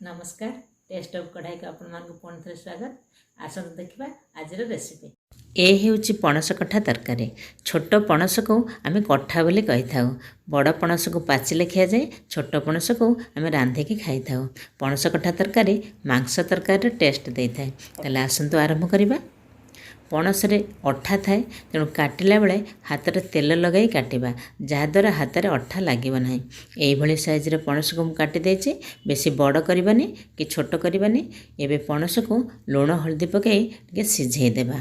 ନମସ୍କାର, test of କଢ଼ାଇକୁ ଆପଣମାନଙ୍କୁ ପୁଣି ଥରେ ସ୍ୱାଗତ। ଆସନ୍ତୁ ଦେଖିବା ଆଜିର ରେସିପି। ଏ ହେଉଛି ପଣସ କଠା ତରକାରୀ। ଛୋଟ ପଣସକୁ ଆମେ କଠା ବୋଲି କହିଥାଉ। ବଡ଼ ପଣସକୁ ପାଚିଲେ ଖିଆଯାଏ, ଛୋଟ ପଣସକୁ ଆମେ ରାନ୍ଧିକି ଖାଇଥାଉ। ପଣସ କଠା ତରକାରୀ ମାଂସ ତରକାରୀର ଟେଷ୍ଟ ଦେଇଥାଏ। ତାହେଲେ ଆସନ୍ତୁ ଆରମ୍ଭ କରିବା। ପଣସରେ ଅଠା ଥାଏ, ତେଣୁ କାଟିଲା ବେଳେ ହାତରେ ତେଲ ଲଗାଇ କାଟିବା, ଯାହାଦ୍ୱାରା ହାତରେ ଅଠା ଲାଗିବ ନାହିଁ। ଏଇଭଳି ସାଇଜ୍ର ପଣସକୁ ମୁଁ କାଟି ଦେଇଛି। ବେଶୀ ବଡ଼ କରିବାନି କି ଛୋଟ କରିବାନି। ଏବେ ପଣସକୁ ଲୁଣ ହଳଦୀ ପକାଇ ଟିକେ ସିଝେଇ ଦେବା।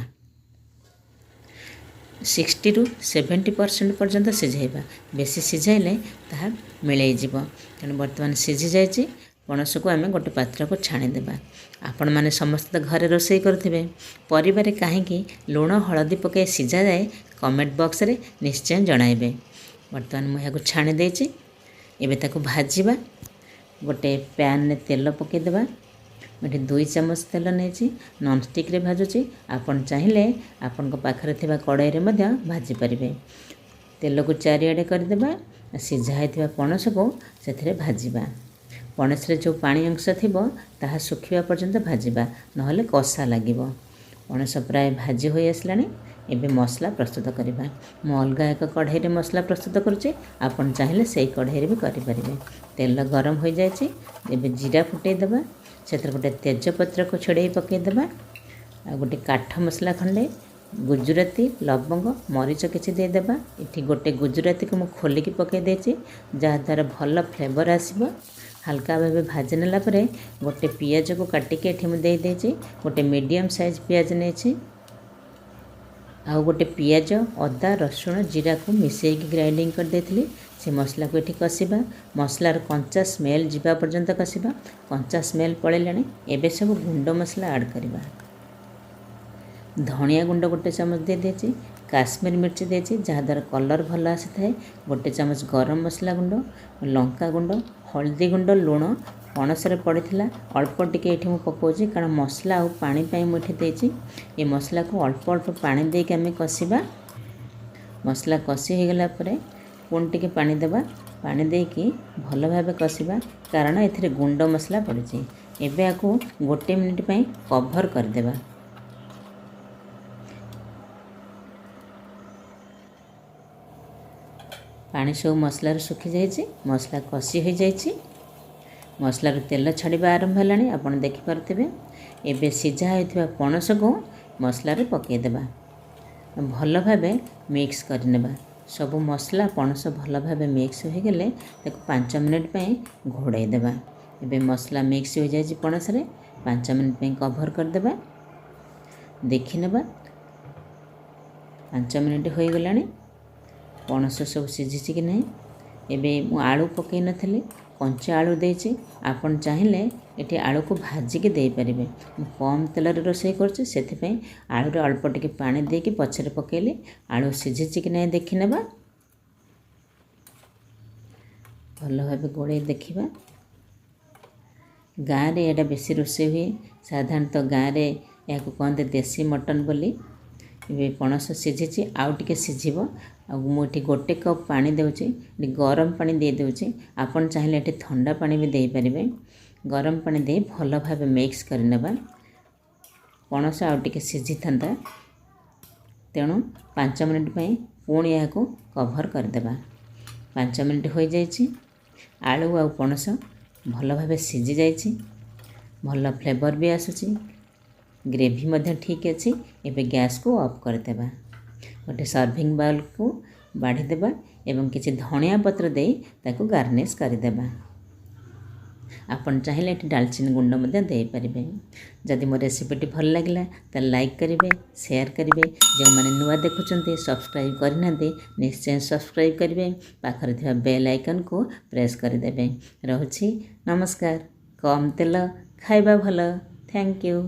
60ରୁ 70% ପର୍ଯ୍ୟନ୍ତ ସିଝାଇବା। ବେଶୀ ସିଝାଇଲେ ତାହା ମିଳେଇଯିବ। ତେଣୁ ବର୍ତ୍ତମାନ ସିଝି ଯାଇଛି। ପଣସକୁ ଆମେ ଗୋଟେ ପାତ୍ରକୁ ଛାଣିଦେବା। ଆପଣମାନେ ସମସ୍ତେ ତ ଘରେ ରୋଷେଇ କରୁଥିବେ। ପରିବାରେ କାହିଁକି ଲୁଣ ହଳଦୀ ପକାଇ ସିଝାଯାଏ, କମେଣ୍ଟ ବକ୍ସରେ ନିଶ୍ଚୟ ଜଣାଇବେ। ବର୍ତ୍ତମାନ ମୁଁ ଏହାକୁ ଛାଣି ଦେଇଛି। ଏବେ ତାକୁ ଭାଜିବା। ଗୋଟେ ପ୍ୟାନ୍ରେ ତେଲ ପକାଇଦେବା। ମୁଁ ଏଠି 2 ଚାମଚ ତେଲ ନେଇଛି। ନନଷ୍ଟିକ୍ରେ ଭାଜୁଛି। ଆପଣ ଚାହିଁଲେ ଆପଣଙ୍କ ପାଖରେ ଥିବା କଡ଼େଇରେ ମଧ୍ୟ ଭାଜିପାରିବେ। ତେଲକୁ ଚାରିଆଡ଼େ କରିଦେବା। ସିଝା ହେଇଥିବା ପଣସକୁ ସେଥିରେ ଭାଜିବା। ପଣସରେ ଯେଉଁ ପାଣି ଅଂଶ ଥିବ, ତାହା ଶୁଖିବା ପର୍ଯ୍ୟନ୍ତ ଭାଜିବା, ନହେଲେ କଷା ଲାଗିବ। ପଣସ ପ୍ରାୟ ଭାଜି ହୋଇ ଆସିଲାଣି। ଏବେ ମସଲା ପ୍ରସ୍ତୁତ କରିବା। ମୁଁ ଅଲଗା ଏକ କଢ଼େଇରେ ମସଲା ପ୍ରସ୍ତୁତ କରୁଛି। ଆପଣ ଚାହିଁଲେ ସେଇ କଢ଼େଇରେ ବି କରିପାରିବେ। ତେଲ ଗରମ ହୋଇଯାଇଛି। ଏବେ ଜିରା ଫୁଟେଇ ଦେବା। ସେଥିରେ ଗୋଟେ ତେଜପତ୍ରକୁ ଛିଡ଼େଇ ପକାଇଦେବା। ଆଉ ଗୋଟେ କାଠ ମସଲା ଖଣ୍ଡେ, ଗୁଜୁରାତି, ଲବଙ୍ଗ, ମରିଚ କିଛି ଦେଇଦେବା। ଏଠି ଗୋଟେ ଗୁଜୁରାତିକୁ ମୁଁ ଖୋଲିକି ପକାଇ ଦେଇଛି, ଯାହାଦ୍ୱାରା ଭଲ ଫ୍ଲେଭର୍ ଆସିବ। ହାଲକା ଭାବେ ଭାଜି ନେଲା ପରେ ଗୋଟେ ପିଆଜକୁ କାଟିକି ଏଠି ମୁଁ ଦେଇଦେଇଛି। ଗୋଟେ ମିଡ଼ିୟମ୍ ସାଇଜ୍ ପିଆଜ ନେଇଛି। ଆଉ ଗୋଟେ ପିଆଜ, ଅଦା, ରସୁଣ, ଜିରାକୁ ମିଶାଇକି ଗ୍ରାଇଣ୍ଡିଙ୍ଗ କରିଦେଇଥିଲି। ସେ ମସଲାକୁ ଏଠି କଷିବା। ମସଲାର କଞ୍ଚା ସ୍ମେଲ୍ ଯିବା ପର୍ଯ୍ୟନ୍ତ କଷିବା। କଞ୍ଚା ସ୍ମେଲ୍ ପଳେଇଲାଣି। ଏବେ ସବୁ ଗୁଣ୍ଡ ମସଲା ଆଡ଼୍ କରିବା। ଧଣିଆ ଗୁଣ୍ଡ ଗୋଟେ ଚାମଚ ଦେଇଦେଇଛି। କାଶ୍ମୀର ମିର୍ଚି ଦେଇଛି, ଯାହାଦ୍ୱାରା କଲର୍ ଭଲ ଆସିଥାଏ। ଗୋଟେ ଚାମଚ ଗରମ ମସଲା ଗୁଣ୍ଡ, ଲଙ୍କା ଗୁଣ୍ଡ, ହଳଦୀ ଗୁଣ୍ଡ, ଲୁଣ ପଣସରେ ପଡ଼ିଥିଲା, ଅଳ୍ପ ଟିକେ ଏଠି ମୁଁ ପକାଉଛି, କାରଣ ମସଲା ଆଉ ପାଣି ପାଇଁ ମୁଁ ଏଠି ଦେଇଛି। ଏ ମସଲାକୁ ଅଳ୍ପ ଅଳ୍ପ ପାଣି ଦେଇକି ଆମେ କଷିବା। ମସଲା କଷି ହୋଇଗଲା ପରେ ପୁଣି ଟିକେ ପାଣି ଦେବା। ପାଣି ଦେଇକି ଭଲ ଭାବେ କଷିବା, କାରଣ ଏଥିରେ ଗୁଣ୍ଡ ମସଲା ପଡ଼ିଛି। ଏବେ ଆକୁ ଗୋଟେ ମିନିଟ୍ ପାଇଁ କଭର୍ କରିଦେବା। ପାଣି ସବୁ ମସଲାରୁ ଶୁଖିଯାଇଛି। ମସଲା କଷି ହୋଇଯାଇଛି। ମସଲାରୁ ତେଲ ଛାଡ଼ିବା ଆରମ୍ଭ ହେଲାଣି, ଆପଣ ଦେଖିପାରୁଥିବେ। ଏବେ ସିଝା ହୋଇଥିବା ପଣସକୁ ମସଲାରେ ପକାଇଦେବା। ଭଲ ଭାବେ ମିକ୍ସ କରିନେବା। ସବୁ ମସଲା ପଣସ ଭଲ ଭାବେ ମିକ୍ସ ହୋଇଗଲେ ତାକୁ 5 ମିନିଟ୍ ପାଇଁ ଘୋଡ଼େଇ ଦେବା। ଏବେ ମସଲା ମିକ୍ସ ହୋଇଯାଇଛି ପଣସରେ। 5 ମିନିଟ୍ ପାଇଁ କଭର୍ କରିଦେବା। ଦେଖିନେବା, 5 ମିନିଟ୍ ହୋଇଗଲାଣି। ପଣସ ସବୁ ସିଝିଛି କି ନାହିଁ? ଏବେ ମୁଁ ଆଳୁ ପକାଇ ନଥିଲି, କଞ୍ଚା ଆଳୁ ଦେଇଛି। ଆପଣ ଚାହିଁଲେ ଏଠି ଆଳୁକୁ ଭାଜିକି ଦେଇପାରିବେ। ମୁଁ କମ୍ ତେଲରେ ରୋଷେଇ କରୁଛି, ସେଥିପାଇଁ ଆଳୁରେ ଅଳ୍ପ ଟିକେ ପାଣି ଦେଇକି ପଛରେ ପକାଇଲି। ଆଳୁ ସିଝିଛି କି ନାହିଁ ଦେଖିନେବା। ଭଲ ଭାବେ ଗୋଳେଇ ଦେଖିବା। ଗାଁରେ ଏଇଟା ବେଶୀ ରୋଷେଇ ହୁଏ। ସାଧାରଣତଃ ଗାଁରେ ଏହାକୁ କହନ୍ତି ଦେଶୀ ମଟନ୍ ବୋଲି। ଏବେ ପଣସ ସିଝିଛି, ଆଉ ଟିକେ ସିଝିବ। ଆଉ ମୁଁ ଏଠି ଗୋଟେ କପ୍ ପାଣି ଦେଉଛି। ଏଠି ଗରମ ପାଣି ଦେଇଦେଉଛି। ଆପଣ ଚାହିଁଲେ ଏଠି ଥଣ୍ଡା ପାଣି ବି ଦେଇପାରିବେ। ଗରମ ପାଣି ଦେଇ ଭଲ ଭାବେ ମିକ୍ସ କରିନେବା। ପଣସ ଆଉ ଟିକେ ସିଝିଥାନ୍ତା, ତେଣୁ 5 ମିନିଟ୍ ପାଇଁ ପୁଣି ଏହାକୁ କଭର୍ କରିଦେବା। 5 ମିନିଟ୍ ହୋଇଯାଇଛି। ଆଳୁ ଆଉ ପଣସ ଭଲ ଭାବେ ସିଝି ଯାଇଛି। ଭଲ ଫ୍ଲେଭର୍ ବି ଆସୁଛି। ଗ୍ରେଭି ମଧ୍ୟ ଠିକ୍ ଅଛି। ଏବେ ଗ୍ୟାସ୍କୁ ଅଫ୍ କରିଦେବା। ଗୋଟେ ସର୍ଭିଂ ବାଉଲ୍କୁ ବାଢ଼ିଦେବା ଏବଂ କିଛି ଧଣିଆ ପତ୍ର ଦେଇ ତାକୁ ଗାର୍ନିସ୍ କରିଦେବା। ଆପଣ ଚାହିଁଲେ ଏଠି ଡାଲଚିନି ଗୁଣ୍ଡ ମଧ୍ୟ ଦେଇପାରିବେ। ଯଦି ମୋ ରେସିପିଟି ଭଲ ଲାଗିଲା, ତାହେଲେ ଲାଇକ୍ କରିବେ, ସେୟାର କରିବେ। ଯେଉଁମାନେ ନୂଆ ଦେଖୁଛନ୍ତି, ସବସ୍କ୍ରାଇବ୍ କରିନାହାନ୍ତି, ନିଶ୍ଚୟ ସବସ୍କ୍ରାଇବ୍ କରିବେ। ପାଖରେ ଥିବା ବେଲ୍ ଆଇକନ୍କୁ ପ୍ରେସ୍ କରିଦେବେ। ରହୁଛି, ନମସ୍କାର। କମ୍ ତେଲ ଖାଇବା ଭଲ। Thank you.